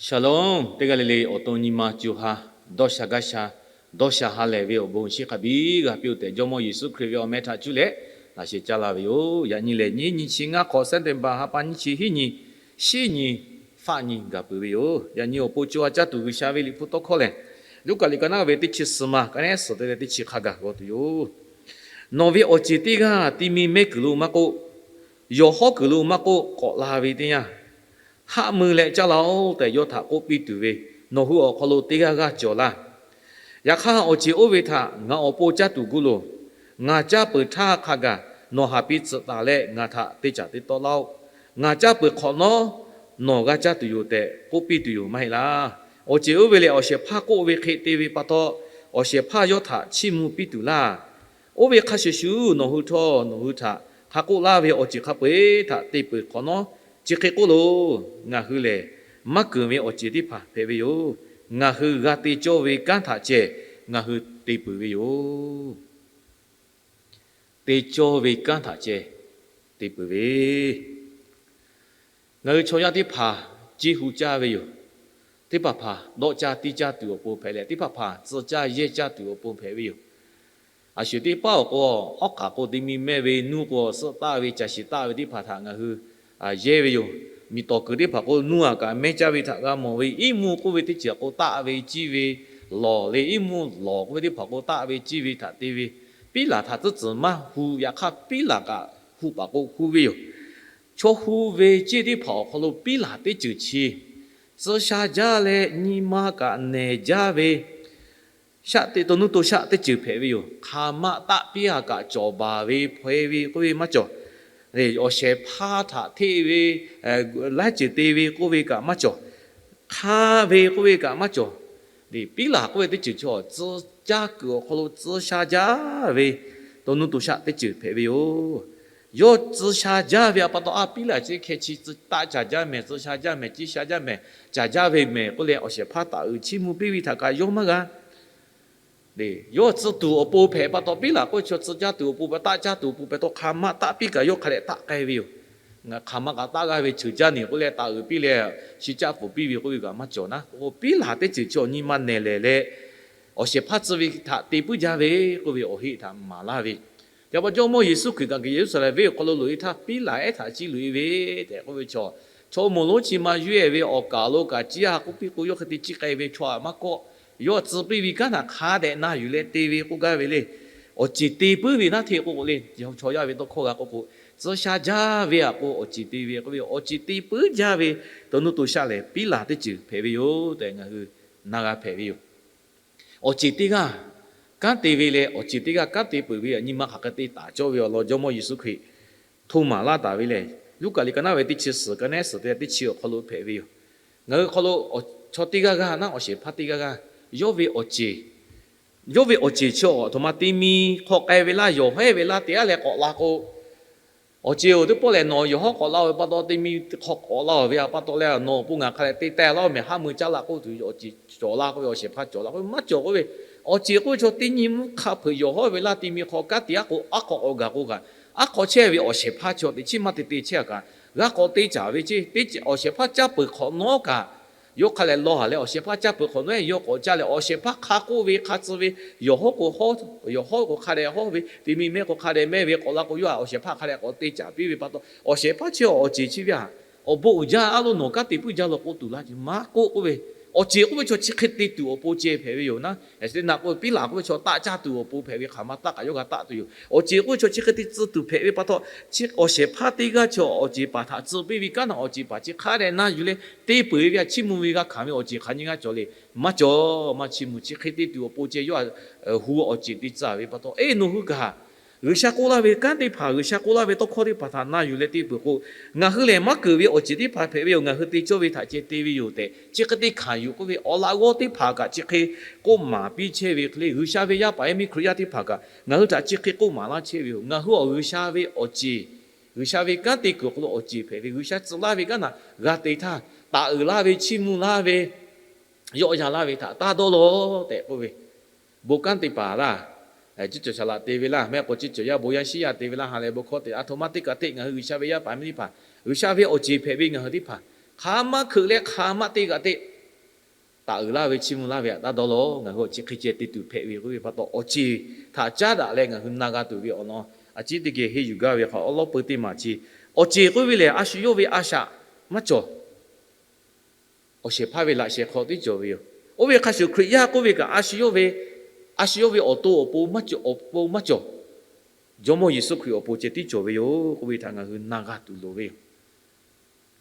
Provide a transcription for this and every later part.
Shalom, teˇ g'aˇ le le awˬ to nyi ma co ha, dawˇ sha gaˇ sha, dawˇ sha ha lehˬ ve awˬ bon chi hk'a biˇ g'a piˇ-oˆ tehꞈ, Jawˇmawˇ Yeˍsuˆ Hkriꞈ ve awˬ meh htaꞈ cuˇ leh laꞈ sheh caˇ laˇ ve yoˬ. Yaꞈ nyi lehˬ, nyiˇ nyi chi ngaˇ hk'awꞈ September ha pa nyiˇ chi hiˉ nyi, shiˉ nyi, faˆ nyi gaˬ peuˬ ve yoˬ. Yaꞈ nyi awˬ pon co ha caˇ tuˬ G'uiˬsha ve Liꞈ hpu tawˇ hkawˇ lehˬ, Luˉkaꞈ liꞈ ka naˉ ve teˇ chi suhˍ ma ka nehˉ suhˍ te leh teˇ chi hk'a gaˬ g'aw tuˬ yoˬ. Nawˬ ve awˬ ceˬ teˇ g'aˇ ti mi mehˇ kuiˬ lo maˇ k'oˆ, yawˬ hawˉ kuiˬ lo maˇ k'oˆ, k'awꞈ la ve teˇ yanˇ, haˆ mui leh caˇ la-oˬ tehꞈ yawˇ htaꞈ k'oˆ piˇ tuˬ ve, nawˬ hui awˬ hk'aw lo teˇ g'aˇ g'aˇ cawˬ laˇ. Yaꞈ hk'aˇ, awˬ ceˬ oˇ ve htaꞈ ngaˬ awˬ pon caˇ tuˬ gu loˬ. Ngaˬ caˇ peuˬ htaˇ hk'a gaˬ nawˬ haˍ piˇ tcuhꞈ taˍ leh ngaˬ htaꞈ te caˍ te tawˆ laˇ-oˆ. Ngaˬ caˇ peuˬ hk'awꞈ nawˉ nawˬ g'a caˇ tuˬ yoˬ tehꞈ k'oˆ piˇ tuˬ yoˬ maˇ heˆ laˇ. Awˬ ceˬ oˇ ve lehˬ, awˬ shehˍ hpaˇ k'oˆ ve hk'e te ve pa taw, awˬ shehˍ hpaˇ yawˇ htaꞈ chiˇ mvuh piˇ tuˬ laˇ. Oˇ ve hk'a shuˍ shuˍ, nawˬ hui htawˇ nawˬ hui htaꞈ hk'a k'oˆ laˇ ve awˬ ceˬ hk'a peu-eˬ htaꞈ te peuˬ hk'awꞈ nawˉ, chi hk'e k'oˆ loˬ. Ngaˬ hui lehˬ, maˇ keunˍ ve awˬ ceˬ teˇ hpaˍ hpehꞈ ve yoˬ. Ngaˬ hui g'a te cawˇ ve kanˉ htaꞈ ceh ngaˬ hui te peuˬ ve yoˬ. Te cawˇ ve kanˉ htaꞈ ceh te peuˬ ve, ngaˬ hui chaw yaˇ teˇ hpaˍ ciˇ hu caˇ ve yoˬ. Teˇ hpaˍ hpaˍ dawˆ caˇ tiˇ caˇ tuˬ awˬ pon hpehꞈ leh, teˇ hpaˍ hpaˍ tcuh caˇ yehˇ caˇ tuˬ awˬ pon hpehꞈ ve yoˬ. A shuˍ teˇ paˉ awˬ k'o, awˉ k'aꞈ k'o te mi mehˇ ve, nuˇ k'o suhˆ taˆ ve, caˬ shiˍ taˆ ve teˇ hpaˍ htaꞈ ngaˬ hui yehˇ ve yoˬ. Miˬ tawˍ kuiˬ teˇ hpaˍ k'o, nuˇ aꞈ kaꞈ mehˇ caˇ ve htaꞈ g'a mawˬ ve, iˉ mvuhˇ k'oˆ ve teˇ ceuˬ k'o taˆ ve ciˇ ve, lawˬ le iˉ mvuhˇ lawˬ k'oˆ ve teˇ hpaˍ k'o taˆ ve ciˇ ve htaꞈ te ve, piˉ laˬ htaꞈ tcuhˉ tcuhˬ maˇ hu. Yaꞈ hk'aˇ, piˉ laˬ kaꞈ hu paˍ k'o hu ve yoˬ. Chaw hu ve ceˇ teˇ hpaˍ awˬ hk'aw lo piˉ laˬ teˇ ceuˬ chi tcuh sha jaˇ leh nyi ma kaꞈ nehˬ jaˇ ve shaˆ teˇ to nuˇ to shaˆ teˇ ceuˬ hpehꞈ ve yoˬ. Hk'aˬ ma taˆ piˇ-a kaꞈ cawˬ baˬ ve hpaw-e ve k'oˆ ve maˇ cawˬ. Awˬ shehˍ hpaˇ htaꞈ hteˆ ve, laiˉ ceuˬ te ve k'oˆ ve kaꞈ maˇ cawˬ. Hk'aˇ ve k'oˆ ve kaꞈ maˇ cawˬ. Piˉ laˬ k'oˆ ve teˇ ceuˬ chaw tcuh caˇ kuiˬ awˬ hk'aw lo tcuh sha jaˇ ve to nuˇ to shaˆ teˇ ceuˬ hpehꞈ ve yoˬ. Yawˇ tcuh sha jaˇ ve a pa taw, a piˉ laˬ chi hkeh chi taˆ caˍ jaˇ mehˍ, tcuh sha jaˇ mehˍ, ciˇ sha jaˇ mehˍ, caˍ jaˇ ve mehˍ k'oˆ leh awˬ shehˍ hpaˇ taˍ uiˍ chiˇ mvuh piˇ ve htaꞈ kaꞈ yawˇ maˇ g'a yawˇ tcuh tuˬ awˬ pon hpehꞈ pa taw, piˉ laˬ k'oˆ ve chaw tcuh caˇ tuˬ awˬ pon pa taˆ caˇ tuˬ awˬ pon pa taw, hk'aˬ ma taˆ piˇ kaꞈ yawˇ hk'a dehꞈ taˆ k'ai ve yoˬ. Hk'aˬ ma kaꞈ taˆ g'aˇ ve ceuˬ jaˇ neˬ k'oˆ leh taˍ uiˍ piˇ leh, shi caˆ pfuhˍ piˇ ve k'oˆ ve kaꞈ maˇ cawˬ naˉ. K'o piˉ laˬ teˇ ceuˬ chaw nyi ma nehˬ lehˬ leh, awˬ shehˍ hpaˇ tcuh ve htaꞈ te puiˉ jaˇ ve k'oˆ ve awˬ heˆ htaꞈ maˍ laˇ ve. Yaꞈ pa Jawˇmawˇ Yeˍsuˆ Hkriꞈ kaꞈ Yeˍruˆsaˍlehnˍ venˇ awˬ hk'aw lo loꞈ-e htaˇ, piˉ laˬ ehˉ htaꞈ ciˇ loꞈ-e ve tehꞈ k'oˆ ve chaw, chaw moˍ lonˉ chi ma yuˇ-e ve awˬ kaˍ lo kaꞈ ciˇ ha k'oˆ piˇ k'o, yawˇ hk'e te ciˇ k'ai ve chaw aꞈ maˇ kawˆ. Yawˇ tcuh piˇ ve kanˉ htaꞈ hk'a dehꞈ na yuˬ leh te ve k'oˆ gaˇ ve le. Awˬ ceˬ te puiˉ ve naˉ hteˇ k'oˆ k'o le, chaw yaˇ ve tawˇ hkawˇ g'a k'oˆ k'o, tcuh sha jaˇ ve aꞈ k'o awˬ ceˬ te ve k'oˆ ve, awˬ ceˬ te puiˉ jaˇ ve to nuˇ to shaˆ lehˬ, piˉ laˬ teˇ ceuˬ hpehꞈ ve yoˬ tehꞈ ngaˬ hui na g'a hpehꞈ ve yoˬ. Awˬ ceˬ teˇ g'aˇ kanˉ te ve leh, awˬ ceˬ teˇ g'aˇ kanˉ te peuˬ ve nyi ma hk'aˬ hk'e te taˍ cawˇ ve awˬ lawn Jawˇmawˇ Yeˍsuˆ Hkriꞈ hto maˍ laˇ taˍ ve lehˬ, Luˉkaꞈ liꞈ ka naˉ ve teˇ chi suhˍ ka nehˉ suhˍ te leh teˇ chi awˬ hk'aw lo hpehꞈ ve yoˬ. Ngaˬ hui hk'aw lo chaw teˇ g'aˇ g'aˇ naˉ, awˬ shehˍ hpaˇ teˇ g'aˇ g'aˇ, yawˇ ve awˬ ceˬ, yawˇ ve awˬ ceˬ chi awˬ htoꞈ ma te mi hk'aw k'ai ve laˇ, yawˬ hehˉ ve laˇ te aˉ leh k'awꞈ la k'o, awˬ ceˬ-oˬ, teˇ pawˆ lehˬ nawˬ yawˬ hawˉ k'awꞈ la-oˬ ve pa taw, te mi hk'aw k'awꞈ la-oˬ ve a pa taw leh, nawˬ awˬ pon ngaˬ hk'a dehꞈ te teh laˇ-oˬ mehˍ, haˉ mui caˉ la k'oˆ tuˬ awˬ ceˬ cawˬ la k'oˆ ve, awˬ shehˍ hpaˇ cawˬ la k'oˆ ve maˇ cawˬ k'oˆ ve, awˬ ceˬ k'oˆ ve chaw teˇ nyi mvuhˇ hk'a hpeuꞈ yawˬ hawˉ ve laˇ te mi hk'aw kanˉ te aˉ k'o, aˉ hk'aw k'awꞈ gaˬ k'o kaꞈ, aˉ hk'aw chehˇ ve awˬ shehˍ hpaˇ chi teꞈ chiˉ maˇ te te chehˇ-a kaꞈ, g'a k'awꞈ te caˍ ve ceˇ. Awˬ shehˍ hpaˇ caˇ peuˬ hk'awꞈ nawˉ kaꞈ, yawˇ hk'a lehꞈ law haˍ leh awˬ shehˍ hpaˇ caˇ peuˬ hk'awꞈ nawˉ yawˇ k'awꞈ caˇ leh, awˬ shehˍ hpaˇ hk'a k'oˆ ve hk'a tcuh ve yawˬ hawˉ k'o hawˉ, yawˬ hawˉ k'o hk'a dehꞈ hawˉ ve, te mi mehˆ k'o hk'a dehꞈ mehˆ ve k'awꞈ la k'o, yawˇ htaꞈ awˬ shehˍ hpaˇ hk'a dehꞈ k'awꞈ te caˍ piˇ ve pa taw, awˬ shehˍ hpaˇ chi awˬ ceˬ chi ve htaꞈ awˬ bon uiˍ jaˇ, aˉ lo nawˬ kanˉ te puiˉ jaˇ law k'oˆ tuˬ laˇ ce maˇ k'oˆ k'oˆ ve, awˬ ceˬ k'oˆ ve chaw chi hk'e te tuˬ awˬ pon ceh hpehꞈ ve yoˬ naˉ. Yaꞈ chi teˇ naꞈ k'oˆ ve, piˉ laˬ k'oˆ ve chaw taˆ caˇ tuˬ awˬ pon hpehꞈ ve, hk'aˬ ma taˆ kaꞈ yawˇ g'a taˆ tuˬ yoˬ. Awˬ ceˬ k'oˆ ve chaw chi hk'e te tcuh tuˬ hpehꞈ ve pa taw, awˬ shehˍ hpaˇ teˇ g'aˇ chi awˬ ceˬ paˍ htaꞈ tcuh piˇ ve kanˉ htaꞈ awˬ ceˬ paˍ chi hk'a dehꞈ na yuˬ leh te peuˬ ve a chiˇ mvuh ve g'a hkanˍ ve awˬ ceˬ hk'aˬ nyi g'a cawˬ le. Maˇ cawˬ, maˇ chiˇ mvuh. Chi hk'e te tuˬ awˬ pon ceh yawˇ htaꞈ hu awˬ ceˬ te tcuh ve pa taw, eˬ, nawˬ hui kaꞈ G'uiˬsha k'oˆ laˇ ve kanˉ teˇ hpaˍ, G'uiˬsha k'oˆ laˇ ve tawˇ hkawˇ teˇ hpaˍ htaꞈ na yuˬ leh te peuˬ k'o, ngaˬ hui lehˬ maˇ keunˍ ve awˬ ceˬ teˇ hpaˍ hpehꞈ ve yoˬ. Ngaˬ hui te cawˇ ve htaꞈ ceh te ve yoˬ tehꞈ chi hk'e te hkanˍ yuˬ k'oˆ ve, awˬ laꞈ g'awˇ teˇ hpaˍ kaꞈ chi hk'e k'oˆ maˍ piˇ chehˇ ve hk'e le, G'uiˬsha ve yaˇ paˍ yaˇ miˇ Hkriꞈ yaˇ teˇ hpaˍ kaꞈ ngaˬ hui htaꞈ chi hk'e k'oˆ maˍ laˇ chehˇ ve yoˬ. Ngaˬ hui awˬ G'uiˬsha ve awˬ ceˬ, G'uiˬsha ve kanˉ te kuiˬ awˬ hk'aw lo awˬ ceˬ hpehꞈ ve, G'uiˬsha tcuh laˇ ve kanˉ htaꞈ g'a te htaˇ, taˍ uiˍ laˇ ve, chiˇ mvuh laˇ ve, yawˆ yan laˇ ve htaꞈ taˇ dawˇ law tehꞈ k'oˆ ve, bon kanˉ te paˍ laˇ, ciˇ cawˬ shaˍ laꞈ te ve laˇ, mehˆ k'o ciˇ cawˬ yaˇ bon yaˇ shiˉ yaˇ te ve laˇ, ha lehˬ bon hkawˇ te, aˬ htoꞈ ma teˇ kaꞈ teˇ ngaˬ hui G'uiˬsha ve yaˇ paˍ miˇ teˇ hpaˍ, G'uiˬsha ve awˬ ceˬ hpehꞈ ve ngaˬ hui teˇ hpaˍ hk'aˬ maˇ hkeuꞈ leh hk'aˬ maˇ te kaꞈ te, taˍ uiˍ laˇ ve chiˇ mvuh laˇ ve htaꞈ taˇ dawˇ law. Ngaˬ hui awˬ chi hk'e ceh te tuˬ hpehꞈ ve k'oˆ ve pa taw, awˬ ceˬ htaꞈ caˉ daꞈ leh ngaˬ hui na g'a tuˬ ve awˬ lawn a ciˉ teˇ geh henˇ yuˬ gaˇ ve hk'a awˉ lawˉ peu teˇ maˬ chi, awˬ ceˬ k'oˆ ve lehˬ, a shu yawˇ ve a shaꞈ maˇ cawˬ. Awˬ shehˍ hpaˇ ve laꞈ sheh hk'aw tiˉ cawˬ ve yoˬ. Oˇ ve hk'a shuˍ, Hkriꞈ yaˇ k'oˆ ve kaꞈ, a shu yawˇ ve, a shu yawˇ ve awˬ to awˬ pon maˇ cawˬ, awˬ pon maˇ cawˬ. Jawˇmawˇ Yeˍsuˆ Hkriꞈ awˬ pon ceh tiˉ cawˬ ve yoˬ k'oˆ ve htaꞈ ngaˬ hui na g'a tuˬ loˍ ve yoˬ.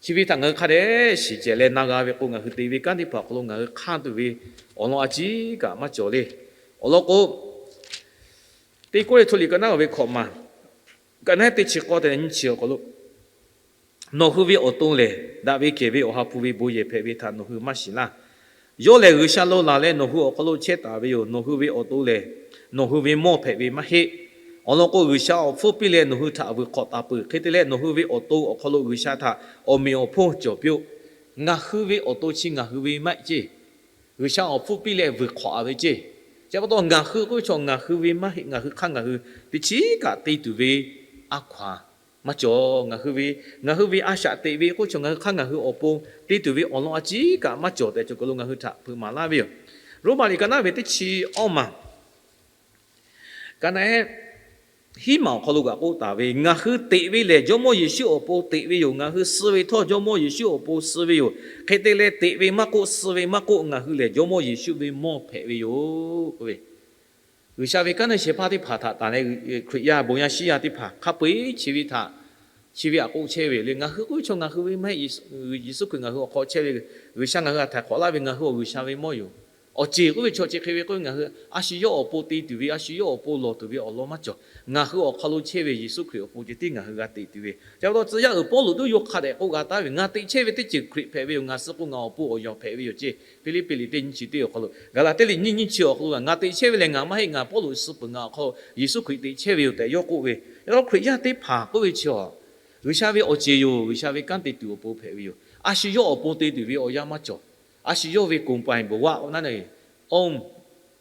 Chi ve htaꞈ ngaˬ hui hk'a dehꞈ shiˍ cehˬ leh na g'a ve k'o, ngaˬ hui te ve kanˉ teˇ hpaˍ awˬ hk'aw lo ngaˬ hui hk'anˇ tuˬ ve awˬ lawn a ciˉ kaꞈ maˇ cawˬ le. Awˬ lawn k'o, Teˇ Kawˇrenˍhtuˆ liꞈ ka naˉ ve hkawꞈ maˬ, ka naˉ teˇ chi k'awˇ te nyiˇ chi awˬ hk'aw lo, nawˬ hui ve awˬ to lehˬ, daꞈ ve kehˬ ve Awˬ ha hpu ve bon yehˬ hpehꞈ ve htaꞈ nawˬ hui maˇ shiˍ laˇ. Yawˇ lehˬ, G'uiˬsha lo laˬ leh nawˬ hui awˬ hk'aw lo chehˇ taˍ ve yoˬ. Nawˬ hui ve awˬ to lehˬ, nawˬ hui ve mawˇ hpehꞈ ve maˇ heˆ. Awˬ lawn k'o, G'uiˬsha awˬ hpfuhˇ piˇ leh nawˬ hui htaꞈ vuiˬ hk'awꞈ taˍ peuˬ. Hk'e te leh, nawˬ hui ve awˬ to awˬ hk'aw lo G'uiˬsha htaꞈ awˬ meꞈ awˬ hponˇ cawˬ piˇ-oˆ. Ngaˬ hui ve awˬ to chi ngaˬ hui ve maˇ heˆ ceˇ. G'uiˬsha awˬ hpfuhˇ piˇ leh vuiˬ hk'awꞈ ve ceˇ. Chi pa taw ngaˬ hui k'oˆ ve chaw ngaˬ hui ve maˇ heˆ. Ngaˬ hui hk'aˇ ngaˬ hui teˇ chiˉ kaꞈ te tuˬ ve a hkaw-anˬ maˇ cawˬ. Ngaˬ hui ve, ngaˬ hui ve a shaꞈ teꞈ ve k'oˆ ve chaw ngaˬ hui hk'aˇ ngaˬ hui awˬ pon te tuˬ ve awˬ lawn a ciˉ kaꞈ maˇ cawˬ tehꞈ cawˬ kaˬ lo ngaˬ hui htaꞈ hpeuꞈ maˍ laˇ ve yoˬ. Roˉmaꞈ liꞈ ka naˉ ve teˇ chi awˇ maˬ, ka naˉ hiˉ maˬ awˬ hk'aw lo g'aꞈ k'oˆ taˍ ve, ngaˬ hui teꞈ ve lehˬ Jawˇmawˇ Yeˍsuˆ awˬ pon teꞈ ve yoˬ. Ngaˬ hui suh ve htawˇ Jawˇmawˇ Yeˍsuˆ awˬ pon suh ve yoˬ. Hk'e te leh, teꞈ ve maˇ k'oˆ, suh ve maˇ k'oˆ, ngaˬ hui lehˬ Jawˇmawˇ Yeˍsuˆ ve mawˇ hpehꞈ ve yoˬ k'oˆ ve, G'uiˬsha ve kanˉ te shehˍ hpaˇ teˇ hpaˍ htaꞈ tanˬ leh, Hkriꞈ yaˇ bon yaˇ shiˉ yaˇ teˇ hpaˍ hk'a peu-eˬ chi ve htaꞈ, chi ve htaꞈ k'oˆ chehˇ ve yoˬ le. Ngaˬ hui k'oˆ ve chaw ngaˬ hui ve maˇ heˆ. Yeˍsuˆ Hkriꞈ ngaˬ hui awˬ hk'aw chehˇ ve, G'uiˬsha ngaˬ hui htaꞈ htaiˍ hk'awꞈ laˇ ve, ngaˬ hui awˬ G'uiˬsha ve mawˇ yoˬ. Awˬ ceˬ k'oˆ ve chaw chi hk'e ve k'oˆ ve, ngaˬ hui a shu yawˇ awˬ pon te tuˬ ve, a shu yawˇ awˬ pon lawˬ tuˬ ve awˬ lawn maˇ cawˬ. Ngaˬ hui awˬ hk'aw lo chehˇ ve Yeˍsuˆ Hkriꞈ awˬ pon ceh tiˉ ngaˬ hui g'a teꞈ tuˬ ve. Chi pa taw tcuh yaˇ uiˍ Pawˇluꞈ tuˉ yawˇ hk'a dehꞈ k'oˆ g'a taˍ ve, ngaˬ teꞈ chehˇ ve teˇ ceuˬ Hkriꞈ hpehꞈ ve yoˬ. Ngaˬ suh k'o ngaˬ awˬ pon awˬ yawˬ hpehꞈ ve yoˬ ceˇ. Hpiˇliˇpiˆ liꞈ teˇ nyiˇ chi teˇ awˬ hk'aw lo, Gaˍlaˍtiˆ liꞈ nyiˇ nyiˇ chi awˬ hk'aw lo, ngaˬ teꞈ chehˇ ve lehˬ ngaˬ maˇ heˆ. Ngaˬ Pawˇluꞈ suh peuˬ, ngaˬ awˬ hk'aw Yeˍsuˆ Hkriꞈ teꞈ chehˇ ve yoˬ tehꞈ yawˇ k'oˆ ve. Yaꞈ hk'aˇ Hkriꞈ yaˇ teˇ hpaˍ k'oˆ ve chi a, G'uiˬsha ve awˬ ceˬ yoˬ. G'uiˬsha ve kanˉ te tuˬ awˬ pon hpehꞈ ve yoˬ. A shu yawˇ awˬ pon te tuˬ ve awˬ yanˇ maˇ cawˬ. A shu yawˇ ve ကိုယ်ပိုင်ဘဝ own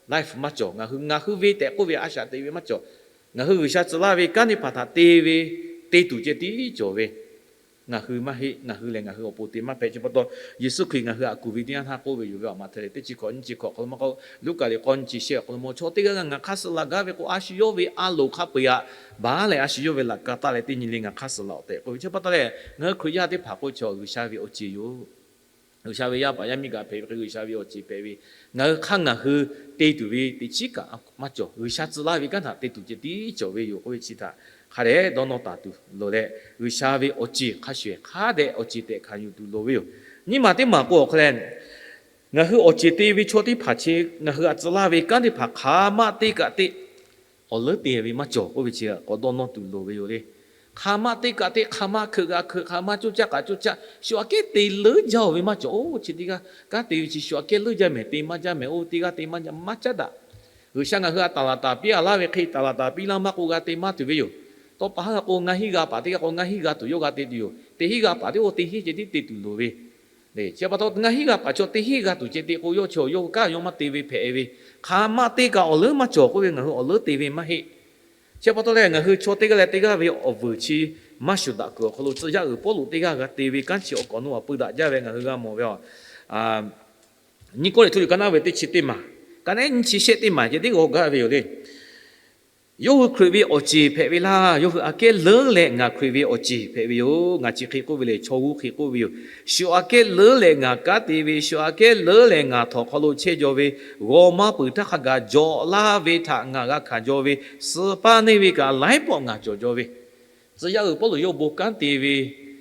life maˇ cawˬ. Ngaˬ hui, ngaˬ hui ve tehꞈ k'oˆ ve a shaꞈ teꞈ ve maˇ cawˬ. Ngaˬ hui G'uiˬsha tcuh laˇ ve kanˉ teˇ hpaˍ htaꞈ te ve, te tuˬ ceh tiˉ cawˬ ve. Ngaˬ hui maˇ heˆ. Ngaˬ hui lehˬ ngaˬ hui awˬ pon te maˇ hpehꞈ. Chi pa taw Yeˍsuˆ Hkriꞈ ngaˬ hui htaꞈ kuˬ ve teˇ yanˇ htaˇ k'oˆ ve yoˬ ve, Maꞈhtehˍ liꞈ teˇ chi hkawꞈ nyiˇ chi hkawꞈ awˬ hk'aw lo maˇ k'oˆ, Luˉkaꞈ liꞈ k'awˇ nyiˇ chi shehˆ awˬ hk'aw lo maˇ, chaw teˇ g'aˇ g'aˇ ngaˬ hk'aˇ suh la gaˇ ve k'o, a shu yawˇ ve a loˍ hk'a peu-eˬ htaꞈ baˬ leh a shu yawˇ ve laꞈ ka taˆ leh teˇ nyi le ngaˬ hk'aˇ suh la-oˬ tehꞈ k'oˆ ve. Chi pa taw lehˬ ngaˬ hui Hkriꞈ yaˇ teˇ hpaˍ k'oˆ ve chaw G'uiˬsha ve awˬ ceˬ yoˬ. G'uiˬsha ve yaˇ paˍ yaˇ miˇ kaꞈ hpehꞈ ve hk'e G'uiˬsha ve awˬ ceˬ hpehꞈ ve, ngaˬ hui hk'aˇ ngaˬ hui te tuˬ ve teꞈ chiˉ kaꞈ maˇ cawˬ. G'uiˬsha tcuh laˇ ve kanˉ htaꞈ te tuˬ ceh tiˉ cawˬ ve yoˬ k'oˆ ve chi htaꞈ hk'a dehꞈ dawˇ nawˇ taˍ tuˬ loˍ leh, G'uiˬsha ve awˬ ceˬ hk'a shuˍ shuˍ hk'a dehꞈ awˬ ceˬ tehꞈ hkanˍ yuˬ tuˬ loˍ ve yoˬ. Nyiˇ maˬ teˇ maˬ k'o awˬ hk'aw leh, ngaˬ hui awˬ ceˬ te ve chaw teˇ hpaˍ chi ngaˬ hui htaꞈ tcuh laˇ ve kanˉ teˇ hpaˍ hk'aˬ ma teˇ kaꞈ te awˬ leuˉ te ve maˇ cawˬ k'oˆ ve chi k'awꞈ dawˇ nawˇ tuˬ loˍ ve yoˬ le. Hk'aˬ ma teˇ kaꞈ te, hk'aˬ ma hkeuꞈ kaꞈ hkeuꞈ, hk'aˬ ma coˇ caˆ kaꞈ coˇ caˆ, shu aꞈ kehˉ te leuˉ jaˇ-oˬ ve maˇ cawˬ. Oˇ chi teˇ g'aˇ kanˉ te ve chi shu aꞈ kehˉ leuˉ jaˇ mehˍ, te maˇ jaˇ mehˍ, oˇ teˇ g'aˇ te maˇ jaˇ, maˇ caˉ daꞈ. G'uiˬsha ngaˬ hui htaꞈ taˍ laˍ taˍ piˇ-a laˇ ve hk'e taˍ laˍ taˍ piˇ laˇ maˇ k'oˆ g'a te maˇ tuˬ ve yoˬ. Tawˇ pa haˉ g'a k'o ngaˇ hinˉ g'a paˍ teˇ g'aˇ k'o ngaˇ hinˉ g'a tuˬ yawˇ g'a te tuˬ yoˬ. Teˇ hinˉ g'a paˍ teˇ k'o teˇ hinˉ ceh tiˉ te tuˬ loˍ ve Chi pa taw ngaˇ hinˉ g'a paˍ chaw teˇ hinˉ g'a tuˬ ceh te k'o, yawˇ chaw yawˇ hui kanˉ yawˇ maˇ te ve hpehꞈ ve. Hk'aˬ ma teˇ kaꞈ awˬ leuˉ maˇ cawˬ k'oˆ ve, ngaˬ hui awˬ leuˉ te ve maˇ heˆ. Chi pa taw leh ngaˬ hui chaw teˇ g'aˇ leh teˇ g'aˇ ve awˬ vuiˬ chi maˇ shuˍ daꞈ kuiˬ awˬ hk'aw lo tcuh yaˇ uiˍ Pawˇluꞈ teˇ g'aˇ g'a te ve kanˉ chi awˬ k'awꞈ naw a pui daꞈ jaˇ ve ngaˬ hui g'a mawˬ ve a. Nyiˇ Kawˇrenˍhtuˆ liꞈ ka naˉ ve teˇ chi teˇ maˬ, ka naˉ nyiˇ chi shehˆ teˇ maˬ ceh tiˉ g'aw gaˇ ve yoˬ le. Yawˇ hui Hkriꞈ ve awˬ ceˬ hpehꞈ ve laˇ. Yawˇ hui aꞈ kehˉ leuˉ leh ngaˬ Hkriꞈ ve awˬ ceˬ hpehꞈ ve yoˬ. Ngaˬ chi hk'e k'oˆ ve lehˬ, chaw g'uˇ hk'e k'oˆ ve yoˬ. Shu aꞈ kehˉ leuˉ leh ngaˬ kanˉ te ve, shu aꞈ kehˉ leuˉ leh ngaˬ htawnˍ hk'aw lo chehˇ jaw ve, g'aw maˇ peuˬ htaˇ hk'a gaˬ jawꞈ laˇ ve htaꞈ ngaˬ g'a hkanˍ jaw ve, suh paˇ neˇ ve kaꞈ laiˉ pawˆ ngaˬ cawˬ jaw ve. Tcuh yaˇ uiˍ Pawˇluꞈ yawˇ bon kanˉ te ve,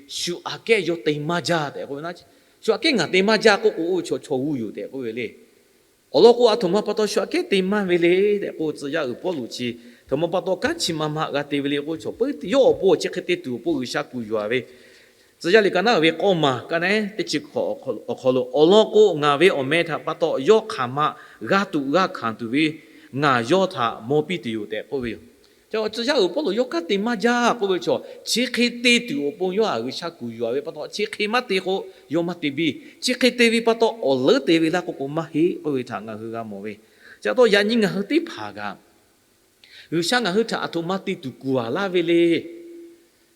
shu aꞈ kehˉ yawˇ te maˇ jaˇ tehꞈ k'oˆ ve, shu aꞈ kehˉ ngaˬ te maˇ jaˇ k'oˆ k'o, oˇ ve chaw chaw g'uˇ yoˬ tehꞈ k'oˆ ve le. Awˬ lawn k'o, aˬ htoꞈ ma pa taw shu aꞈ kehˉ te maˇ ve le tehꞈ k'o, tcuh yaˇ uiˍ Pawˇluꞈ chi htoꞈ ma pa taw kanˉ chi ma ma g'a te ve le k'o, chaw peuˬ yawˇ awˬ pon chi hk'e te tuˬ awˬ pon G'uiˬsha kuˬ yuˬ-a ve. Tcuh yaˇ liꞈ ka naˉ ve k'awˇ maˬ ka naˉ teˇ chi hkawꞈ awˬ hk'aw lo, awˬ lawn k'o, ngaˬ ve awˬ meh htaꞈ pa taw yawˇ hk'aˬ ma g'a tuꞈ g'a hkanˍ tuˬ ve ngaˬ yawˇ htaꞈ mawˇ piˇ tuˬ yoˬ tehꞈ k'oˆ ve yoˬ. Chi tcuh yaˇ uiˍ Pawˇluꞈ yawˇ kanˉ te maˇ jaˇ k'oˆ ve chaw, chi hk'e te tuˬ awˬ pon yawˇ htaꞈ G'uiˬsha kuˬ yuˬ-a ve pa taw, chi hk'e maˇ te k'o, yawˇ maˇ te biˇ. Chi hk'e te ve pa taw, awˬ leuˉ te ve laˇ k'o k'o maˇ heˆ k'oˆ ve htaꞈ ngaˬ hui g'a mawˬ ve. Chi pa taw yaꞈ nyi ngaˬ hui teˇ hpaˍ kaꞈ, G'uiˬsha ngaˬ hui htaꞈ aˬ htoꞈ ma te tuˬ kuˬ-a laˇ ve le.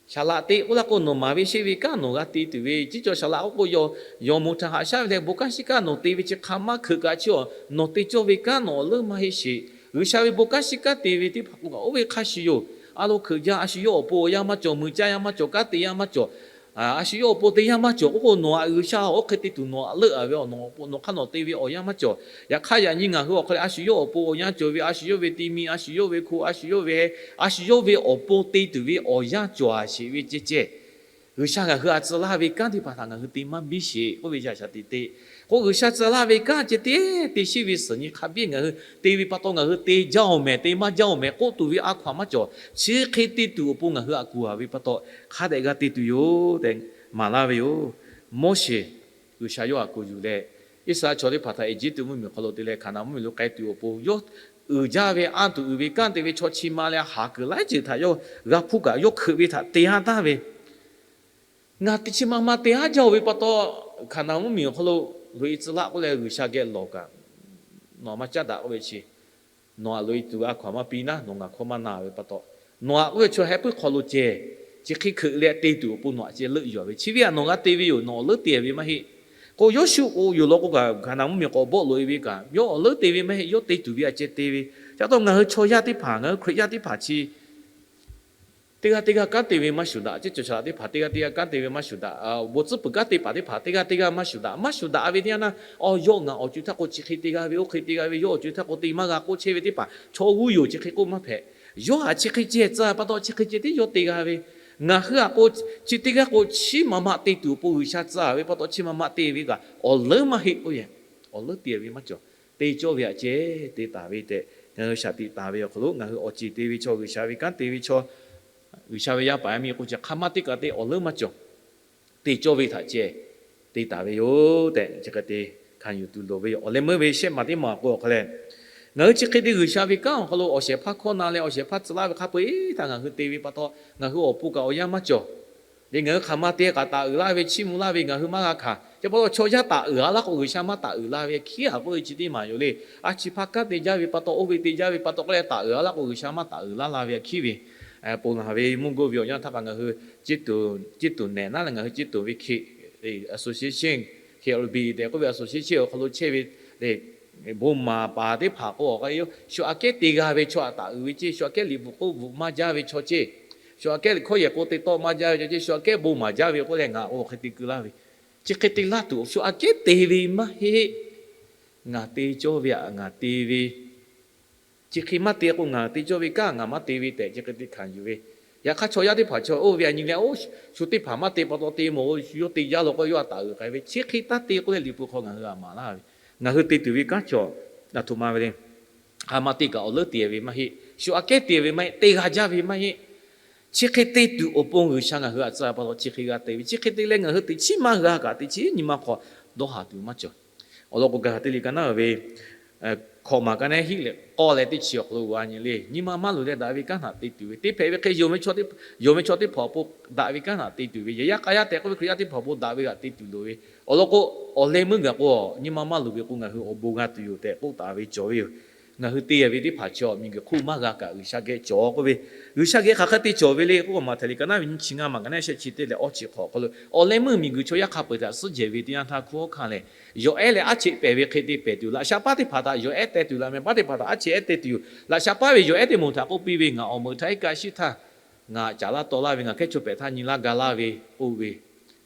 Saˍ laꞈ te k'oˆ laˇ k'o, nawˬ maˍ ve sheˆ ve kanˉ nawˬ g'a te tuˬ ve, ciˉ cawˬ saˍ laꞈ k'oˆ k'o, yawˬ moˍ htaꞈ haꞈ shaˉ ve leh bon kanˉ shiˉ kanˉ nawˬ te ve chi hk'a maˇ hkeuꞈ kaꞈ chi awˬ, nawˬ te cawˇ ve kanˉ nawˬ awˬ leuˉ maˇ heˆ sheˍ. G'uiˬsha ve bon kanˉ shiˉ kanˉ te ve teˇ hpaˍ k'o kaꞈ oˇ ve hk'a shuˍ yoˬ. A lo hkeuꞈ jaˇ, a shu yawˇ awˬ pon awˬ yanˇ maˇ cawˬ, mui caˇ yanˇ maˇ cawˬ, kanˉ te yanˇ maˇ cawˬ, a shu yawˇ awˬ pon te yanˇ maˇ cawˬ k'oˆ k'o, nawˬ htaꞈ G'uiˬsha oˇ hk'e te tuˬ nawˬ htaꞈ leuˆ a ve, nawˬ hk'aˇ nawˬ te ve awˬ yanˇ maˇ cawˬ. Yaꞈ hk'aˇ yaꞈ nyi ngaˬ hui awˬ hk'aw leh a shu yawˇ awˬ pon awˬ yanˇ cawˬ ve, a shu yawˇ ve te mi, a shu yawˇ ve hko, a shu yawˇ ve, a shu yawˇ ve awˬ pon te tuˬ ve awˬ yanˇ cawˬ a sheˍ ve ceh ceh, G'uiˬsha ngaˬ hui htaꞈ tcuh laˇ ve kanˉ teˇ hpaˍ htaꞈ ngaˬ hui te maˇ biˇ sheˍ k'oˆ ve yaꞈ shaˍ tiꞈ te k'o, G'uiˬsha tcuh laˇ ve kanˉ ceh tiˉ te shiˉ ve suhˍ nyi hk'a biˇ ngaˬ hui te ve pa taw, ngaˬ hui te jaˇ-oˬ mehˍ, te maˇ jaˇ-oˬ mehˍ k'oˆ tuˬ ve a hkaw-anˬ maˇ cawˬ. Chi hk'e te tuˬ awˬ pon ngaˬ hui htaꞈ kuˬ a ve pa taw, hk'a dehꞈ g'a te tuˬ yoˬ tehꞈ maˍ laˇ ve yoˬ. Moˉseˍ G'uiˬsha yawˇ htaꞈ kuˬ yuˬ leh, Iˉsaˍreˍlaˆ chaw teˇ hpaˍ htaꞈ Eˇjiˇtuꞈ mvuhˇmiˬ awˬ hk'aw lo te leh Hkaˍnanˍ mvuhˇmiˬ lo k'ai tuˬ awˬ pon, yawˇ uiˍ jaˇ ve anˇ tuˬ uiˍ ve kanˉ te ve chaw chi ma leh haˍ kuiˬ laiˉ ceuˬ htaꞈ yawˇ g'a hpuˇ kaꞈ, yawˇ hkeuꞈ ve htaꞈ te haˉ taˍ ve, ngaˬ teꞈ chi ma ma te haˉ jaˇ-oˬ ve pa taw, Hkaˍnanˍ mvuhˇmiˬ awˬ hk'aw lo loꞈ-e tcuh laˇ k'oˆ leh G'uiˬsha geh lawˬ kaꞈ, nawˬ maˇ caˉ daꞈ k'oˆ ve chi, nawˬ htaꞈ loꞈ-e tuˬ a hkaw-anˬ maˇ piˇ naˉ, nawˬ ngaˬ hkawˇ maˇ na ve pa taw, nawˬ htaꞈ k'oˆ ve chaw heh puiˉ hk'aw lo ceh, chi hk'e hkeuꞈ leh te tuˬ awˬ pon nawˬ htaꞈ ceh leuˆ yuˬ ve, chi ve htaꞈ nawˬ g'a te ve yoˬ, nawˬ awˬ leuˉ te ve maˇ heˆ. K'o Yoˇshuˆ k'o yoˬ law k'o kaꞈ, Hkaˍnanˍ mvuhˇmiˬ k'awꞈ bawˆ loꞈ-e ve kaꞈ, yawˇ awˬ leuˉ te ve maˇ heˆ, yawˇ te tuˬ ve htaꞈ ceh te ve. Chi pa taw ngaˬ hui chaw yaˇ teˇ hpaˍ, ngaˬ hui Hkriꞈ yaˇ teˇ hpaˍ chi teˇ g'aˇ teˇ g'aˇ kanˉ te ve maˇ shuˍ daꞈ, ceˇ cawˬ shaˍ laꞈ teˇ hpaˍ teˇ g'aˇ teˇ g'aˇ kanˉ te ve maˇ shuˍ daꞈ, bon tcuhˉ puiˍ kanˉ te paˍ teˇ hpaˍ teˇ g'aˇ teˇ g'aˇ maˇ shuˍ daꞈ. Maˇ shuˍ daꞈ ve teˇ yanˇ naˇ, aw, yawˇ ngaˬ awˬ co e htaˇ k'o chi hk'e te g'a ve, oˇ hk'e te g'a ve, yawˇ awˬ co e htaˇ k'o te maˇ g'a k'oˆ chehˇ ve teˇ hpaˍ chaw g'uˇ yoˬ, chi hk'e k'oˆ maˇ hpehꞈ. Yawˇ htaꞈ chi hk'e ceh tcuh pa taw chi hk'e ceh tiˉ yawˇ te g'a ve. Ngaˬ hui a k'o, chi teˇ g'aˇ k'o chi ma ma te tuˬ awˬ pon G'uiˬsha tcuh ve pa taw, chi ma ma te ve kaꞈ awˬ leuˉ maˇ heˆ k'oˆ yehˬ. Awˬ leuˉ te ve maˇ cawˬ. Te cawˇ ve htaꞈ ceh te taˍ ve tehꞈ ngaˬ hui shaˍ tiꞈ taˍ ve awˬ hk'aw lo, ngaˬ hui awˬ ceˬ te ve chaw, G'uiˬsha ve kanˉ te ve chaw, G'uiˬsha ve yaˇ paˍ yaˇ miˇ k'o chi hk'a maˇ teˇ kaꞈ te awˬ leuˉ maˇ cawˬ. Te cawˇ ve htaꞈ ceh te taˍ ve yoˬ tehꞈ chi hk'e te hkanˍ yuˬ tuˬ loˍ ve yoˬ. Awˬ leh meuˇ ve shehˆ maˬ teˇ maˬ k'o awˬ hk'aw leh, ngaˬ hui chi hk'e te G'uiˬsha ve kanˉ awˬ hk'aw lo awˬ shehˍ hpaˇ hkawˇ na leh awˬ shehˍ hpaˇ tcuh laˇ ve hk'a peu-eˬ htaꞈ ngaˬ hui te ve pa taw, ngaˬ hui awˬ pon kaꞈ awˬ yanˇ maˇ cawˬ. Leh ngaˬ hui hk'aˬ ma te kaꞈ taˍ uiˍ laˇ ve, chiˇ mvuh laˇ ve ngaˬ hui maˇ g'a hkanˍ. Chi pa taw chaw yaˇ taˍ uiˍ a laˇ k'o G'uiˬsha maˇ taˍ uiˍ la ve hkiˉ a k'oˆ ve chi teˇ maˬ yoˬ le. A chi hpaˇ kanˉ te jaˇ ve pa taw, oˇ ve te jaˇ ve pa taw k'oˆ leh taˍ uiˍ a laˇ k'o G'uiˬsha maˇ taˍ uiˍ laˇ la ve hkiˉ ve, ponˬ laˬ ve mvuhˇ g'uˇ ve awˬ yanˇ htaˇ kaꞈ ngaˬ hui ceˇ tuˬ nehˬ naˉ leh ngaˬ hui ceˇ tuˬ ve hk'e, association, K L B tehꞈ k'oˆ ve association awˬ hk'aw lo chehˇ ve le, bon maˍ paˍ teˇ hpaˍ k'o, shu aꞈ kehˉ te g'a ve chaw htaꞈ taˍ uiˍ ve ceˇ, shu aꞈ kehˉ liꞈ bvuhꞈ k'oˆ bvuhꞈ maˇ jaˇ ve chaw ceˇ, shu aꞈ kehˉ liꞈ hkawˇ yehˬ k'o te tawˆ maˇ jaˇ ve chaw ceˇ, shu aꞈ kehˉ bon maˍ jaˇ ve k'oˆ leh ngaˬ k'o hk'e te keu laˇ ve, chi hk'e te laˇ tuˬ, shu aꞈ kehˉ te ve maˇ heˆ. Ngaˬ te cawˇ ve htaꞈ ngaˬ te ve, chi hk'e maˇ te k'o ngaˬ te cawˇ ve kanˉ ngaˬ maˇ te ve tehꞈ chi hk'e te hkanˍ yuˬ ve. Yaꞈ hk'aˇ chaw yaˇ teˇ hpaˍ chaw oˇ ve a nyi leh, oˇ, shu teˇ hpaˍ maˇ te pa taw te mawˬ, shu yawˇ te jaˇ law k'o yawˇ htaꞈ taˍ uiˍ k'ai ve, chi hk'e taˇ te k'oˆ leh liꞈ hpu hk'aw ngaˬ hui htaꞈ maˍ laˇ ve. Ngaˬ hui te tuˬ ve kanˉ chaw, a htoꞈ ma ve le. Hk'aˬ ma te kaꞈ awˬ leuˉ te ve maˇ heˆ. Shu aꞈ kehˉ te ve maˇ heˆ. Te g'a jaˇ ve maˇ heˆ. Chi hk'e te tuˬ awˬ pon G'uiˬsha ngaˬ hui htaꞈ tcuh pa taw chi hk'e g'a te ve. Chi hk'e te leh ngaˬ hui teꞈ chiˉ maˇ g'a kaꞈ teꞈ chiˉ nyi ma hk'aw dawˇ haˍ tuˬ maˇ cawˬ. Awˬ lawn k'o, Gaˍlaˍtiˆ liꞈ ka naˉ ve hkawꞈ maˬ ka naˉ hiˆ leh k'awˇ leh teˇ chi awˬ hk'aw lo g'a nyi le. Nyi ma maˇ luˬ leh daꞈ ve kanˉ htaꞈ te tuˬ ve, teˇ hpehꞈ ve hk'e yonˍ ve chaw teˇ hpaˍ awˬ pon daꞈ ve kanˉ htaꞈ te tuˬ ve, yehˬ yaˇ k'a yaˇ tehꞈ k'oˆ ve Hkriꞈ yaˇ teˇ hpaˍ awˬ pon daꞈ ve htaꞈ te tuˬ loˍ ve. Awˬ lawn k'o, awˬ leh meuˇ gaˬ k'o, nyi ma maˇ luˬ ve k'o ngaˬ hui awˬ bon g'a tuˬ yoˬ tehꞈ k'oˆ taˍ ve cawˬ ve yoˬ. Ngaˬ hui te ve teˇ hpaˍ chi miˬguiˬ hk'oˆ maˇ g'a kaꞈ G'uiˬsha geh cawˬ k'oˆ ve, G'uiˬsha geh hk'aˬ hk'e te cawˬ ve le k'oˆ k'o, Maꞈhtehˍ liꞈ ka naˉ ve nyiˇ chi ngaˇ maˬ ka naˉ shehˆ chi teˇ leh awˇ chi hk'awꞈ hk'aw lo awˬ leh meuˇ miˬguiˬ chaw yaˇ hk'a peu-eˬ htaꞈ suhˉ jehˬ ve teˇ yanˇ htaˇ hkunˉ hawˉ hkanˇ leh, yawˬ ehˉ leh aˉ cheꞈ pehˬ ve hk'e te pehˬ tuˬ, laꞈ sha paˉ teˇ hpaˍ htaꞈ yawˬ ehˉ teh tuˬ, laꞈ mehˍ paˉ teˇ hpaˍ htaꞈ aˉ cheꞈ ehˉ teh tuˬ yoˬ. Laꞈ sha paˉ ve yawˬ ehˉ teˇ moˍ htaꞈ k'oˆ piˇ ve, Ngaˬ awˬ meuꞈ htaˇ iˉ kaˆ shiˉ htaˇ ngaˬ caˍ laˇ taw laˇ ve, ngaˬ hkehˉ chaw hpehꞈ htaˇ nyi laˇ ga laˇ ve k'oˆ ve,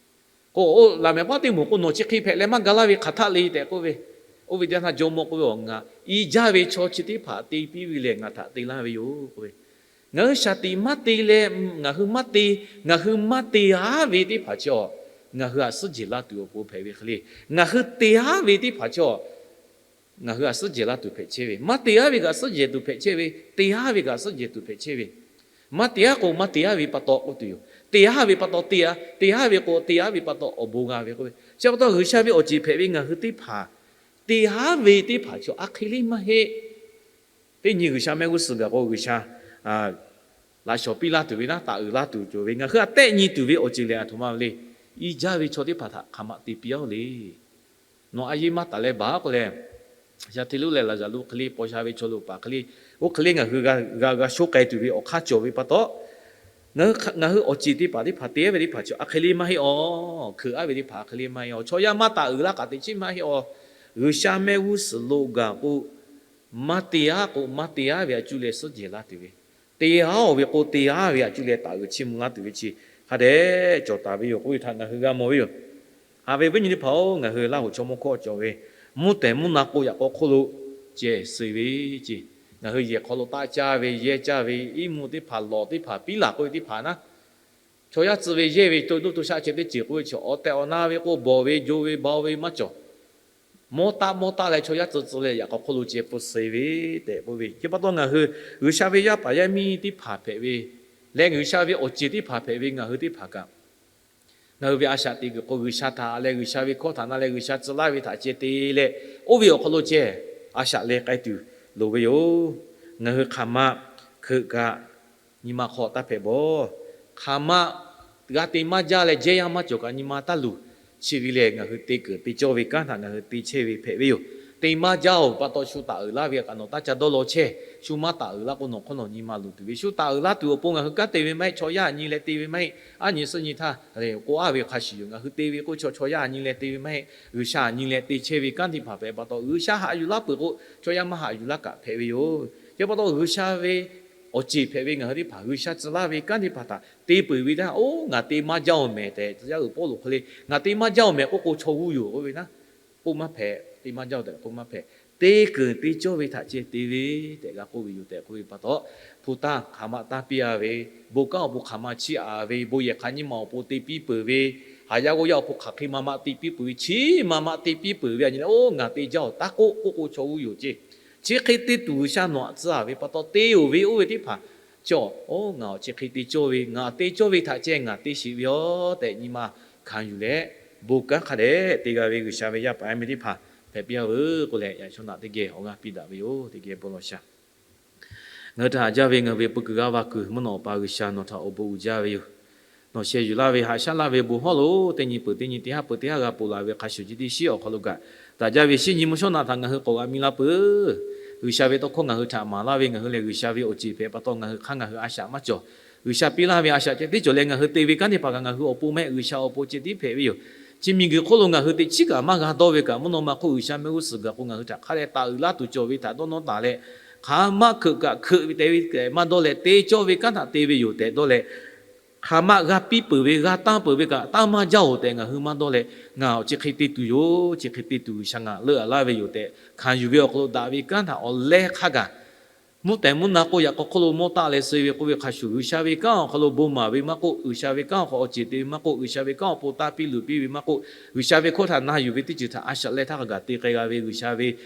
k'o, laꞈ mehˍ paˉ teˇ moˍ k'o, Nawˬ chi hk'e hpehꞈ leh maˇ ga laˇ ve hk'aˬ htaˆ le tehꞈ k'oˆ ve, oˇ ve teˇ yanˇ htaˇ jawˇmawˇ k'oˆ ve, Aˬ, ngaˬ i jaˇ ve chaw chi teˇ hpaˍ te piˇ ve lehˬ ngaˬ htaꞈ te laˇ ve yoˬ k'oˆ ve. Ngaˬ hui shaˍ tiꞈ maˇ te leh, ngaˬ hui maˇ te, ngaˬ hui maˇ te-a ve teˇ hpaˍ chi awˬ, ngaˬ hui htaꞈ suhˉ jehˬ laˇ tuˬ awˬ pon hpehꞈ ve hk'e le. Ngaˬ hui te-a ve teˇ hpaˍ chi awˬ, ngaˬ hui htaꞈ suhˉ jehˬ laˇ tuˬ hpehꞈ chehˇ ve, maˇ te-a ve kaꞈ suhˉ jehˬ tuˬ hpehꞈ chehˇ ve, te-a ve kaꞈ suhˉ jehˬ tuˬ hpehꞈ chehˇ ve. Maˇ te-a k'o maˇ te-a ve pa taw k'oˆ tuˬ yoˬ. Te-a ve pa taw te-a, te-a ve k'o te-a ve pa taw awˬ bon g'a ve k'oˆ ve. Chi pa taw G'uiˬsha ve awˬ ceˬ hpehꞈ ve ngaˬ hui teˇ hpaˍ, te-a ve teˇ hpaˍ chi aˬ hk'e le maˇ heˆ. Teˇ nyi G'uiˬsha mehˆ g'uˇ suhˍ gaˬ k'o G'uiˬsha laꞈ shawˍ piˇ laˇ tuˬ ve naˉ, taˍ uiˍ laˇ tuˬ cawˬ ve, ngaˬ hui htaꞈ tehˆ nyi tuˬ ve awˬ ceuˬ lehˬ aˬ htoꞈ ma ve le. I jaˇ ve chaw teˇ hpaˍ htaꞈ hk'aˬ ma te piˇ-a le. Nawˬ a yeˇ maˇ taˍ leh baˬ k'oˆ leh, Shaˍ hteˇ lonˉ leh Laˍzaˍruˆ hk'e le paw sha ve chaw lo paˍ hk'e le, oˇ hk'e le ngaˬ hui g'a g'a sho k'ai tuˬ ve awˬ hk'aˇ cawˬ ve pa taw, Ngaˬ hui awˬ ceˬ teˇ hpaˍ teˇ hpaˍ te aˉ ve teˇ hpaˍ chi a hk'e le maˇ heˆ aw. Hkeuꞈ aˉ ve teˇ hpaˍ a hk'e le maˇ heˆ aw. Chaw yaˇ maˇ taˍ uiˍ laˇ kaꞈ teꞈ chiˉ maˇ heˆ aw. G'uiˬsha mehˆ g'uˇ suhˍ lo gaˬ k'o, maˇ te aˉ k'o maˇ te aˉ ve a cuˇ leh suhˉ jehˬ laˇ tuˬ ve, te aˉ-oˬ ve k'o te aˉ ve a cuˇ leh taˍ uiˍ chiˇ mvuh laˇ tuˬ ve chi hk'a dehꞈ cawˬ taˍ ve yoˬ k'oˆ ve htaꞈ ngaˬ hui g'a mawˬ ve yoˬ. Haꞈ ve viˉ nyi teˇ hpaˍ-oˬ, ngaˬ hui Laˇ huˍ chaw mawˇ hkawˇ cawˬ ve mvuhˇ tehˬ mvuhˇ na k'o yaꞈ k'aw hk'oˆ lo ceh suh ve ce. Ngaˬ hui yehˬ hk'aw lo taˆ caˇ ve, yehˇ caˇ ve, iˉ mvuhˇ teˇ hpaˍ, lawˬ teˇ hpaˍ, piˉ laˬ k'oˆ ve teˇ hpaˍ naˉ, chaw yaˇ tcuh ve yehˇ ve to nuˇ to shaˆ ceh teˇ ceuˬ k'oˆ ve chi awˬ tehˬ awˬ na ve k'o bawˬ ve, jo ve, baoˬ ve maˇ cawˬ. Mawˇ taˆ mawˇ taˆ leh chaw yaˇ tcuh tcuh leh yaꞈ k'aw hk'oˆ lo ceh pfuhˇ suh ve tehꞈ k'oˆ ve. Chi pa taw ngaˬ hui G'uiˬsha ve yaˇ paˍ yaˇ miˇ teˇ hpaˍ hpehꞈ ve leh G'uiˬsha ve awˬ ceˬ teˇ hpaˍ hpehꞈ ve ngaˬ hui teˇ hpaˍ kaꞈ, ngaˬ hui ve a shaꞈ teꞈ kuiˬ k'o G'uiˬsha htaꞈ leh G'uiˬsha ve hkawˇ htaꞈ na leh G'uiˬsha tcuh laˇ ve htaꞈ ceh te leh, oˇ ve awˬ hk'aw lo ceh a shaꞈ leh k'ai tuˬ loˍ ve yoˬ. Ngaˬ hui hk'aˬ ma hkeuꞈ kaꞈ nyi ma hk'aw taˇ hpehꞈ bawˬ. Hk'aˬ ma g'a te maˇ jaˇ leh jehˇ yaˇ maˇ cawˬ kaꞈ nyi ma taˇ luˬ. Chi ve lehˬ, ngaˬ hui te keunˍ te cawˇ ve kanˉ htaꞈ ngaˬ hui te chehˇ ve hpehꞈ ve yoˬ. Te maˇ jaˇ-oˬ pa taw shu taˍ uiˍ laˇ ve kaꞈ nawˬ taˇ ca dawˇ law chehˇ. Shu maˇ taˍ uiˍ laˇ k'o nawˬ hk'aw nawˬ nyi ma luˬ tuˬ ve. Shu taˍ uiˍ laˇ tuˬ awˬ pon ngaˬ hui kanˉ te ve maˇ heˆ. Chaw yaˇ a nyi leh te ve maˇ heˆ. Aˉ nyi suhˉ nyi htaˇ k'oˆ aˉ ve hk'a shuˍ yoˬ. Ngaˬ hui te ve k'o chaw chaw yaˇ a nyi leh te ve maˇ heˆ. G'uiˬsha a nyi leh te chehˇ ve kanˉ teˇ hpaˍ hpehꞈ pa taw, G'uiˬsha haꞈ yuˬ laˇ peuˬ k'o chaw yaˇ maˇ haꞈ yuˬ laˇ kaꞈ hpehꞈ ve yoˬ. Chi pa taw G'uiˬsha ve awˬ ceˬ hpehꞈ ve ngaˬ hui teˇ hpaˍ G'uiˬsha tcuh laˇ ve kanˉ teˇ hpaˍ htaꞈ te peuˬ ve htaˇ, oˇ ngaˬ te maˇ jaˇ-oˬ mehˍ tehꞈ tcuh yaˇ uiˍ Pawˇluꞈ hk'e le, ngaˬ te maˇ jaˇ-oˬ mehˍ k'oˆ k'o chaw g'uˇ yoˬ k'oˆ ve naˉ, k'oˆ maˇ hpehꞈ. Te maˇ jaˇ-oˬ tehꞈ k'oˆ maˇ hpehꞈ. Te keunˍ te cawˇ ve htaꞈ ceh te ve tehꞈ g'a k'oˆ ve yoˬ tehꞈ k'oˆ ve pa taw, hpu tanˇ hk'aˬ ma tanˇ piˇ-a ve, bon kanˉ awˬ pon hk'aˬ ma chiˇ aꞈ ve, bon yehˬ hk'aˬ nyiˇ ma awˬ pon te piˇ peuˬ ve, haˍ yaˇ g'awˇ yaˇ awˬ pon hk'aˬ hk'e ma ma te piˇ peuˬ ve, chi ma ma te piˇ peuˬ ve a nyi leh, oˇ ngaˬ te jaˇ-oˬ taˇ k'oˆ k'oˆ k'o chaw g'uˇ yoˬ ce. Chi hk'e te tuˬ G'uiˬsha nawˬ htaꞈ tcuh-a ve pa taw te-oˬ ve oˇ ve teˇ hpaˍ chi, oˇ ngaˬ awˬ chi hk'e te cawˇ ve, ngaˬ te cawˇ ve htaꞈ ceh ngaˬ te sheˍ ve yoˬ tehꞈ nyi ma hkanˍ yuˬ leh, bon kanˉ hk'a dehꞈ te g'a ve G'uiˬsha ve yaˇ paˍ yaˇ miˇ teˇ hpaˍ hpehꞈ piˇ-a veuˬ k'oˆ leh, yaꞈ shawˉ naꞈ teˇ geh awˬ g'aˇ piˇ daꞈ ve yoˬ. Teˇ geh bon lawˬ shaˍ. Ngaˬ hui htaꞈ haꞈ jaˇ ve ngaˬ hui ve peu kuiˬ g'aˇ va kuiˬ mvuhˇ naw awˬ pa G'uiˬsha nawˬ htaꞈ awˬ bon uiˍ jaˇ ve yoˬ. Nawˬ sheh yuˬ laˇ ve, haꞈ shaˉ laˇ ve bon hawˉ lo teˇ nyi peuˬ teˇ nyi teˇ haˉ peuˬ teˇ haˉ g'a ponˬ laˬ ve hk'a shuˍ, chi teˇ shiˉ awˬ hk'aw lo kaꞈ daꞈ jaˇ ve shinˉ nyi mvuhˇ shawˉ naꞈ htaꞈ ngaˬ hui k'awꞈ g'a mi laˇ peuˬ. G'uiˬsha ve tawˇ hkawˇ ngaˬ hui htaꞈ maˍ laˇ ve, ngaˬ hui lehˬ G'uiˬsha ve awˬ ceˬ hpehꞈ pa taw ngaˬ hui hk'aˇ ngaˬ hui a shaꞈ maˇ cawˬ. G'uiˬsha piˇ laˇ ve a shaꞈ ceh tiˉ cawˬ leh, ngaˬ hui te ve kanˉ teˇ hpaˍ kaꞈ ngaˬ hui awˬ pon maˇ heˆ, G'uiˬsha awˬ pon ceh tiˉ hpehꞈ ve yoˬ. Chi miˬguiˬ hk'oˆ lo ngaˬ hui teꞈ chiˉ kaꞈ maˇ g'a dawˇ ve kaꞈ, mvuhˇ naw ma hk'oˆ G'uiˬsha mehˆ g'uˇ suhˍ gaˬ k'o ngaˬ hui htaꞈ hk'a dehꞈ taˍ uiˍ laˇ tuˬ cawˬ ve htaꞈ dawˇ nawˇ taˍ leh, hk'aˬ ma hkeuꞈ kaꞈ hkeuꞈ ve tehꞈ ve maˇ dawˇ leh, te cawˇ ve kanˉ htaꞈ te ve yoˬ tehꞈ dawˇ leh, hk'aˬ ma g'a piˇ peuˬ ve, g'a tanˇ peuˬ ve kaꞈ tanˇ maˇ jaˇ-oˬ tehꞈ ngaˬ hui maˇ dawˇ leh, ngaˬ awˬ chi hk'e te tuˬ yoˬ, chi hk'e te tuˬ G'uiˬsha ngaˬ leuˆ aꞈ laˇ ve yoˬ tehꞈ hkanˍ yuˬ ve awˬ hk'aw lo daꞈ ve kanˉ htaꞈ awˬ leh hk'a gaˬ, mvuhˇ tehˬ mvuhˇ na k'o yaꞈ k'aw hk'oˆ lo mawˇ taˆ leh suh ve k'oˆ ve hk'a shuˍ, G'uiˬsha ve kanˉ awˬ hk'aw lo bon maˍ ve maˇ k'oˆ, G'uiˬsha ve kanˉ awˬ hk'aw awˬ ceˬ te ve maˇ k'oˆ, G'uiˬsha ve kanˉ awˬ pon tanˇ piˇ luˬ piˇ ve maˇ k'oˆ, G'uiˬsha ve hkawˇ htaꞈ na yuˬ ve teˇ ceuˬ htaꞈ a shaꞈ leh htaˇ hk'a gaˬ te k'ai g'a ve G'uiˬsha ve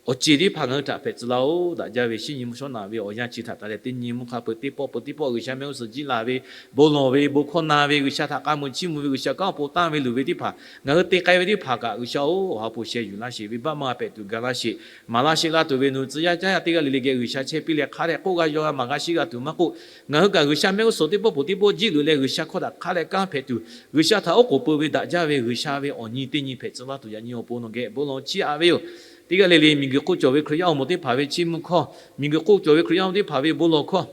awˬ ceˬ teˇ hpaˍ ngaˬ hui htaꞈ hpehꞈ tcuh laˇ-oˬ. Daꞈ jaˇ ve shinˉ nyi mvuhˇ shawˉ naꞈ ve awˬ yanˇ chi htaꞈ taˍ leh teˇ nyi mvuhˇ hk'a peu teˇ pawˆ peu teˇ pawˆ G'uiˬsha mehˆ g'uˇ suhˍ jiˆ laˬ ve, bon lawˬ ve, bon hkawˇ na ve, G'uiˬsha htaꞈ k'a muiˬ chiˇ mvuh ve, G'uiˬsha kanˉ awˬ pon tanˇ ve luˬ ve teˇ hpaˍ ngaˬ hui te k'ai ve teˇ hpaˍ kaꞈ G'uiˬsha-oˬ, awˬ ha hpu sheh yuˬ laˇ sheˍ, venˇbaˆ maˇ g'a hpehꞈ tuˬ ga laˇ sheˍ, maˍ laˇ sheˆ laˇ tuˬ ve nawˬ tcuh yaˇ caˇ yaˇ teˇ g'aˇ le le geh G'uiˬsha chehˇ piˇ leh hk'a dehꞈ k'oˆ g'a yaw g'a maˍ g'a shiˉ g'a tuˬ maˇ k'oˆ, ngaˬ hui kaꞈ G'uiˬsha mehˆ g'uˇ suhˍ teˇ pawˆ peuˬ teˇ pawˆ jiˆ luˬ leh G'uiˬsha hkawˇ htaꞈ hk'a dehꞈ kanˉ hpehꞈ tuˬ, G'uiˬsha htaꞈ oˉ k'oˍ peu ve daꞈ jaˇ ve G'uiˬsha ve awˬ nyi teˇ nyi hpehꞈ tcuh laˇ tuˬ yaꞈ nyi awˬ pon nawˬ geh bon lawˬ chiˇ aꞈ ve yoˬ. Teˇ g'aˇ le le miˬguiˬ hk'oˆ cawˬ ve Hkriꞈ yaˇ awˬ moˍ teˇ hpaˍ ve chiˇ mvuh hkawˇ, miˬguiˬ hk'oˆ cawˬ ve Hkriꞈ yaˇ teˇ hpaˍ ve bon lawˬ hkawˇ,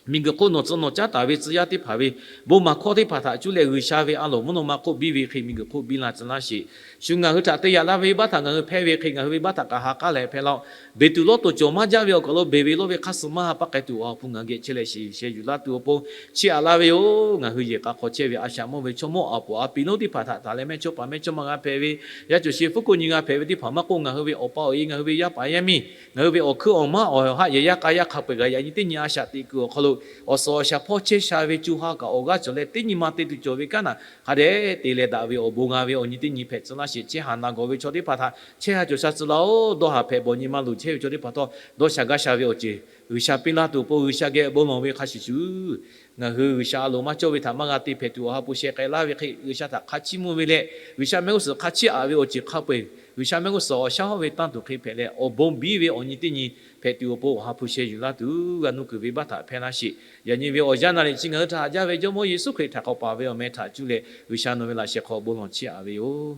miˬguiˬ hk'oˆ nawˬ tcuh nawˬ caˉ taˍ ve tcuh yaˇ teˇ hpaˍ ve bon maˍ hkawˇ teˇ hpaˍ htaꞈ cuˇ leh G'uiˬsha ve a loˍ mvuhˇ naw ma hk'oˆ biˇ ve hk'e miˬguiˬ hk'oˆ biˇ la tcuh laˇ sheˍ. Shu ngaˬ hui htaꞈ te yaꞈ la ve venˇbaˆ htaꞈ ngaˬ hui hpehˇ ve hk'e ngaˬ hui venˇbaˆ htaꞈ kaꞈ ha k'aˉ leh hpehˇ laˇ-oˆ. Beˬ tuˬ lawˇ tuˬ cawˬ maˇ jaˇ ve awˬ kaˬ lo beˬ ve lawˇ ve hk'aˇ suh maˇ ha paˇ k'ai tuˬ awˬ ha hpu ngaˬ hui geh chehˇ leh shiˍ yuˬ sheh yuˬ laˇ tuˬ awˬ pon chiˇ aꞈ laˇ ve yoˬ. Ngaˬ hui yehˬ k'a hk'aw chehˇ ve a shaꞈ mawˇ ve chaw mawˇ awˬ pon a piˍ lonˉ teˇ hpaˍ htaꞈ taˍ leh mehˇchawˇ paˍ mehˇchawˇma g'a hpehꞈ ve, yaˇ cawˬ sheˍ fuˉ hkuˆ nyi g'a hpehꞈ ve teˇ hpaˍ maˇ k'oˆ, ngaˬ hui ve awˬ pa awˬ e, ngaˬ hui ve yaˇ paˍ yaˇ miˇ, ngaˬ hui ve awˬ hkuiˉ awˬ maˉ awˬ haˆ yehˬ yaˇ k'a yaˇ hk'a peu-eˬ g'a yaꞈ nyi teˇ nyi a shaꞈ teꞈ kuiˬ awˬ hk'aw lo awˬ suhˍ awˬ shaˍ hpawˇ chehˇ sha ve co ha kaꞈ awˬ g'aˇ cawˬ leh teˇ nyi ma te tuˬ cawˬ ve kanˉ naˬ hk'a dehꞈ te leh daꞈ ve awˬ bon g'a ve awˬ nyi teˇ nyi hpehꞈ tcuh laˇ sheˍ. Chehˇ haˍ naˬ gawˬ ve chaw teˇ hpaˍ htaꞈ chehˇ haˍ cawˬ sha tcuh laˇ-oˆ. Dawˇ haˍ hpehꞈ bawˬ nyi ma luˬ chehˇ ve chaw teˇ hpaˍ htawˇ dawˇ sha gaˇ sha ve awˬ ceuˬ G'uiˬsha piˇ laˇ tuˬ awˬ pon G'uiˬsha geh bon lawˬ ve hk'a shuˍ shuˍ, ngaˬ hui G'uiˬsha a loˍ maˇ cawˇ ve htaꞈ maˇ g'a te hpehꞈ tuˬ awˬ ha hpu sheh k'ai laˇ ve hk'e G'uiˬsha htaꞈ hk'a chiˇ mvuh ve leh, G'uiˬsha mehˆ g'uˇ suhˍ hk'a chiˇ aꞈ ve awˬ ceuˬ hk'a peu-eˬ G'uiˬsha mehˆ g'uˇ suhˍ awˬ shaˉ hawˉ ve tanˇ tuˬ hk'e hpehꞈ leh awˬ bon biˇ ve awˬ nyi teˇ nyi hpehꞈ tuˬ awˬ pon awˬ ha hpu sheh yuˬ laˇ tuˬ g'a nuˇ kuiˬ venˇbaˆ htaꞈ hpehˇ laˇ sheˍ. Yaꞈ nyi ve awˬ yanˇ naˍ riˍ chi ngaˬ hui htaꞈ haꞈ jaˇ ve Jawˇmawˇ Yeˍsuˆ Hkriꞈ htaꞈ k'awꞈ paˍ ve awˬ meh htaꞈ cuˇ leh G'uiˬsha nawˬ ve laꞈ sheh hk'aw bon lawˬ chiˇ aꞈ ve yoˬ.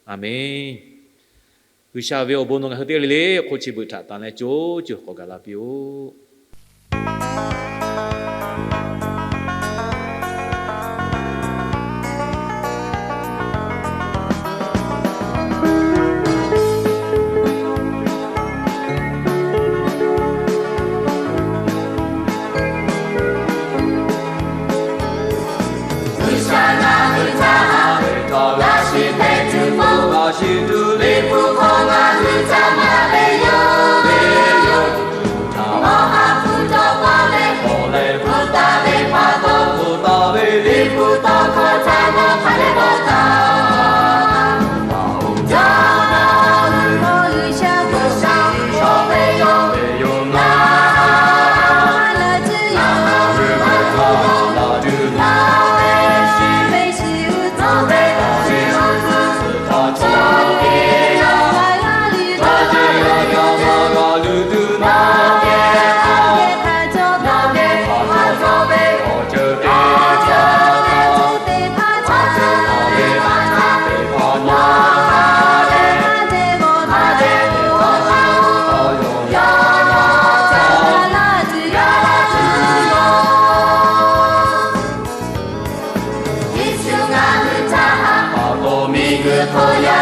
Aˬmenˍ. G'uiˬsha ve awˬ bon nawˬ ngaˬ hui teˇ g'aˇ le le hk'oˆ chi beuꞈ htaꞈ tanˍ leh co co k'awꞈ gaˬ la piˇ-oˆ. hk'aw ya